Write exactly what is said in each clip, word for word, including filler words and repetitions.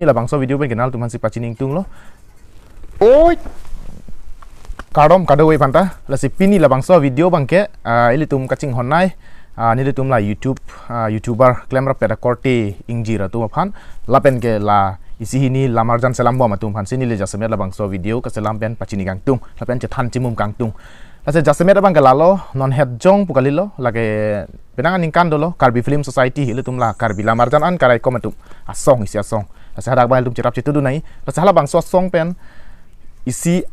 Labangso video pen ke nanglitum aphansi pachini ingtunglo. Oi. Kardom kadokave aphanta. Lasi pini labangso video abangke, ah, ilitum kachinghon nai, ah, nelitum la YouTube, ah, YouTuber klemrappet akorte ingjir atum aphan, lapen ke la isi hini lamarjan selambom atum aphansi neli jasemet labangso video kaselam pen pachini kangtung, lapen chethan chimum kangtung. Lasi jasemet abangke lalo, non het jong pu kalilo, lake penang aningkan dolo, Karbi Film Society, ilitum la Karbi lamarjan an karaikom atum asong, isi asong. Lasi hadak abang ilitum cherap chetudun nai. Lasi halabangso asong pen isi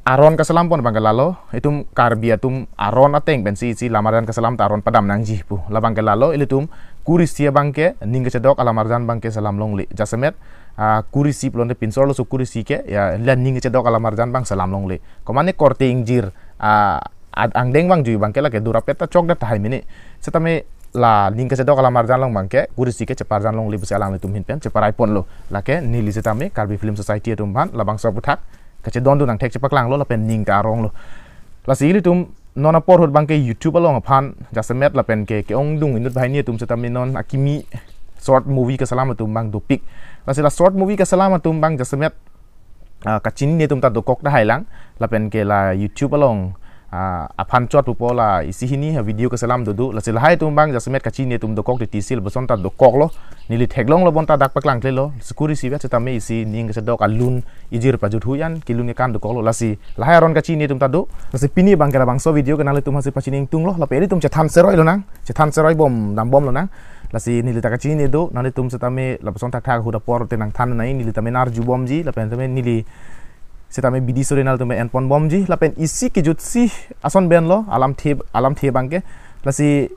aron kaselam pon abangke lalo, itum Karbi atum aron ateng pensi isi lamarjan kaselam ta aron padam nangji pu. Labangke lalo, ilitum kurisi abangke ning kachedok alamarjan abangke selam longle. Jasemet, ah, kurisi pulote pinsorlo, so kurisi ke, ya, la ning kachedok alamarjan abang selam longle. Komane korte ingjir, ah, ad-, angdeng vangjui abangke lake durapet ta chokdet tahai mene. Setame la ning kachedok alamarjan along abangke kurisi ke cheparjan longle pusi alanglitum ahin pen cheparai ponlo. Lake neli setame Karbi Film Society atum aphan labangso aphuthak kachedondun nangthek chepaklanglo lapen ning ta aronglo. Lasi ilitum non apor ahut abangke YouTube along aphan jasemet lapen ke ke-ongdung inut banghini atum setame non akimi short movie kaselam atum abang dopik. Lasi la short movie kaselam atum abang jasemet, ah, kachinine atum ta dokok tahai lang, lapen ke la YouTube along, ah, aphan chot pupo la isi hini ha video kaselam dodo, lasi lahai atum abang jasemet kachinine atum dokok titi si lapuson ta dokoklo, neli theklonglo bonta dak paklangklelo, kurisi vet setame isi ning kachedok alun ingjir pajut hui an kelun kekan dokoklo, lasi lahai aron kachinine atum ta do. Lasi pini abangke labangso video ke nanglitum aphansi pachini ingtunglo, lapen ilitum chethan seroi lonang, chethan seroi bom dambom lonang. Lasi neli ta kachinine do, nanglitum setame lapuson thakthak ahut apor te nangthan nai, neli tame narju bomji, lapen tame neli setame bidi sore nanglitum en pon bomji, lapen isi kejutsi ason pen lo, alamthe, alamthe abangke. Lasi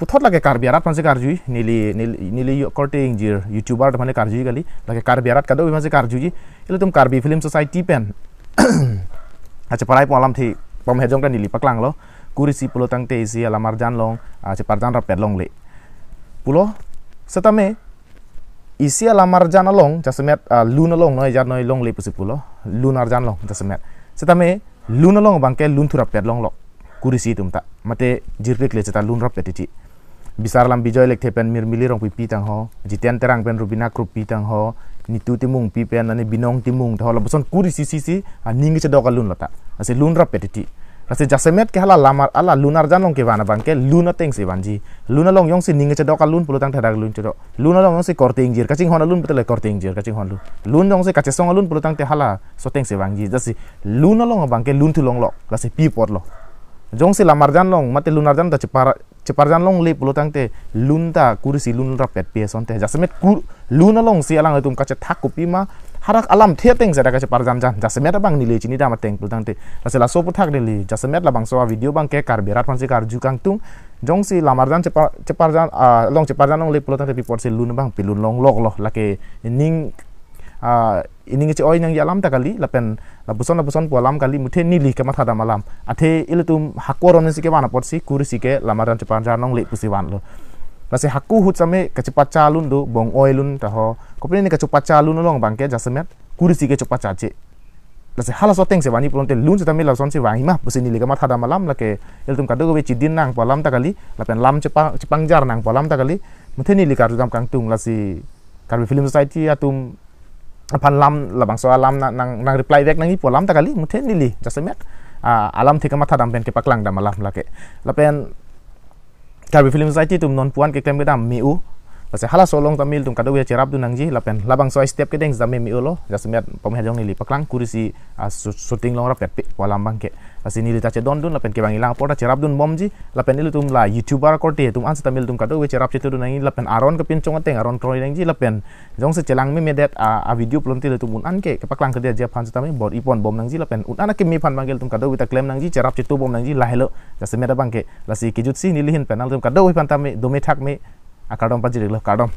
puthot lake Karbi arat aphansi karjui, neli, neli, neli yo korte ingjir YouTuber atum aphan karjui kali, lake Karbi arat kadokave aphansi karjuiji, ilitum Karbi Film Society pen acheparai pon alamthe, pom hejong ta neli paklanglo, kurisi pulo tangte isi alamarjan along, ah, cheparjan rappet longle pulo, setame isi alamarjan along jasemet, ah, lun along noi jat noi longle pusi pulo, lun arjan along jasemet. Setame lun along abangke lun thu rappet longlok kurisi atum ta. Mate jirpik le seta lun rappet titi. Bisar alam Bijoy Lekthe pen Mirmili Rongpipi tangho, Jiten Terang pen Rubina Krupi tangho, Nitu Timungpi pen ani Binong Timung tangho, lapuson kurisi isi isi, ah, ning kachedok alun lo ta. Lasi lun rappet titi. Lasi jasemet ke hala lamar, hala lun arjan along kevan abangke lun atengsi vanji. Lun along jongsi ning kachedok alun pulo tangte hadak lun chedok. Lun along jongsi korte ingjir kachinghon alun pulote le korte ingjir kachinghon lun. Lun jongsi kachesong alun pulo tangte halaso atengsi vangji. Lasi lun along abangke lun thu longlok, lasi pi apotlo. Jongsi lamarjan along mate lun arjan ta chepar, cheparjan longle pulo tangte lun ta kurisi lun rappet pi asonte. Jasemet kur, lun alongsi alanglitum kachethak kopima, hadak alamthe atengsi hadak kacheparjan jan. Jasemet abang neli chinidam ateng pulo tangte. Lasi laso aphuthak neli jasemet labangso avideo abangke Karbi arat aphansi karju kangtung. Jongsi lamarjan chepar, cheparjan, ah, along cheparjan longle pulo tangte pi apotsi lun abang pilun longloklo. Lake ning, ah, ining che-oi nangji alam ta kali, lapen lapuson lapuson pu alam kali, muthe neli kemathadam alam. Athe ilitum hako aron si kevan apotsi kurisi ke lamarjan cheparjan longle pusi vanlo. Lasi hako ahut setame kachepacha alun do, bong-oi alun taho, kopine ne kachepacha alun along abangke jasemet kurisi ke chepachache. Lasi halaso atengsi vanji pulote lun setame lasonsi vanji ma pusi neli kemathadam alam, lake ilitum kadokave chidin nangpo alam ta kali, lapen lam chepang, chepangjar nangpo alam ta kali, muthe neli karjudam kangtung. Lasi Karbi Film Society atum aphan lam labangso alam na, nang, nang reply back nangjipo alam ta kali, muthe neli jasemet, ah, alamthe kemathadam pen kepaklangdam alam lake. Lapen Karbi Film Society atum non puan keklem kedam me-o. Lasi halaso along tame ilitum kadokave cherapdun nangji, lapen labangso step kedeng setame me-olo, jasemet pom hejong neli paklang kurisi, ah, su-, shooting long rappet pi pu alam abangke. Lasi neli ta chedondun lapen kevangji alang apor ta cherapdun bomji, lapen ilitum la YouTuber akorte atum an setame ilitum kadokave cherap chetudun nangji, lapen aron kepinchong ateng aron kroi nangji, lapen jongsi chelang memedet a, avideo pulote ilitum un-an ke kepaklang kedetji aphan setame bor-i pon bom nangji, lapen un-an akeme aphan abangke ilitum kadokave ta klem nangji, cherap chetu bom nangji, lahelo jasemet abangke. Lasi kejutsi neli ahin pen nanglitum kadokave aphan tame dome thak me, akardom pajirlo, kardom.